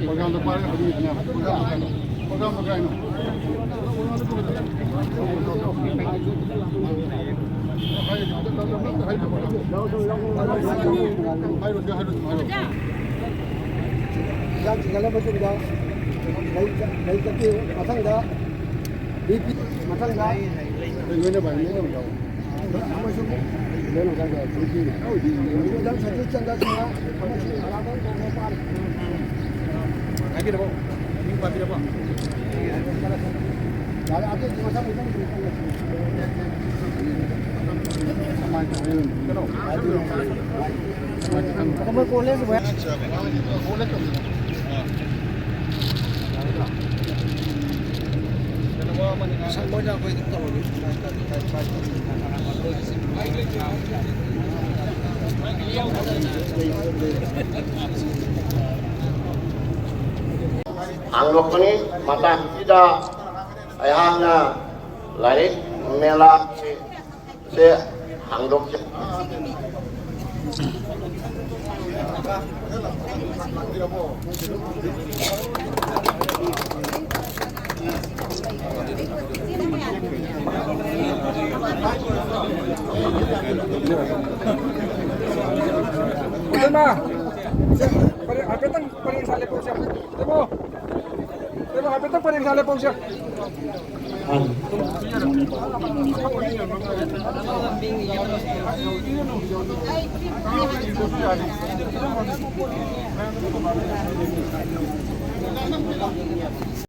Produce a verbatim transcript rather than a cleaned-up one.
ꯄ꯭ꯔꯣꯒ꯭ꯔꯥꯝꯗ ꯄꯥꯏꯔꯒ ꯑꯗꯨꯝ ꯏꯟꯅꯕ꯫ ꯄ꯭ꯔꯣꯒ꯭ꯔꯥꯝꯗ ꯀꯥꯏꯅꯣ? ꯄ꯭ꯔꯣꯒ꯭ꯔꯥꯝꯗ ꯀꯥꯏꯅꯣ? ꯍꯥꯏꯔꯣ, ꯍꯥꯏꯔꯣ, ꯍꯥꯏꯔꯣ꯫ ꯆꯥꯛ ꯊꯤꯒꯠꯂ ꯃꯇꯨꯡꯗ ꯂꯩ ꯆꯠ-, ꯂꯩ ꯆꯠꯄꯤꯌꯨ꯫ ꯃꯊꯪꯗ ꯕꯤ ꯄꯤ, ꯃꯊꯪꯗ ꯂꯣꯏꯅ ꯚꯥꯏ, ꯂꯣꯏꯅ ꯌꯥꯎ꯫ ꯍꯥꯡꯗꯣꯛꯄꯅꯤ꯫ ꯃꯇꯥꯡꯁꯤꯗ ꯑꯩꯍꯥꯛꯅ ꯂꯥꯏꯔꯤꯛ ꯃꯦꯂꯥ ꯁꯦ ꯍꯥꯡꯗꯣꯛꯆ- ꯏꯇꯩꯃ, ꯁꯦ, ꯄꯔꯦꯡ, ꯍꯥꯏꯐꯦꯠꯇꯪ ꯄꯔꯦꯡ ꯁꯥ ꯂꯦꯞꯄꯛꯎꯁꯦ꯫ ꯏꯇꯩꯃ, ꯏꯇꯩꯃ, ꯍꯥꯏꯐꯦꯠꯇꯪ ꯄꯔꯦꯡ ꯁꯥ ꯂꯦꯞꯄꯛꯎꯁꯦ꯫